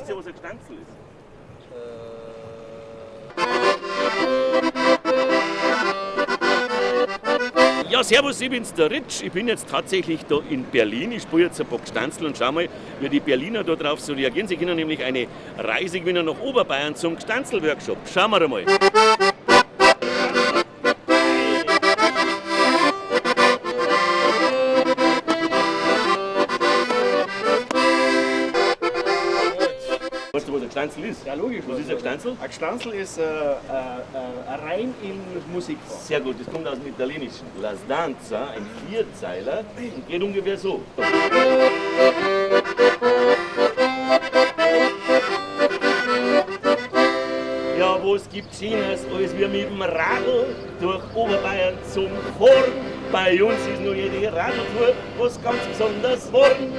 Weißt du, was ein Gstanzl ist? Ja, servus, ich bin's, der Ritsch. Ich bin jetzt tatsächlich da in Berlin. Ich spiele jetzt ein paar Gstanzl und schau mal, wie die Berliner da drauf so reagieren. Sie können nämlich eine Reise gewinnen nach Oberbayern zum Gstanzl-Workshop. Schauen wir einmal. Weißt du, was ein Gstanzl ist? Ja, logisch. Was ist ein Gstanzl? Ein Gstanzl ist ein Reim in Musikform. Sehr gut, das kommt aus dem Italienischen. La Stanza, ein Vierzeiler, und geht ungefähr so. Ja, was gibt Schöneres, als wir mit dem Radl durch Oberbayern zum Fahren? Bei uns ist nur jede Radltour was ganz besonders worden.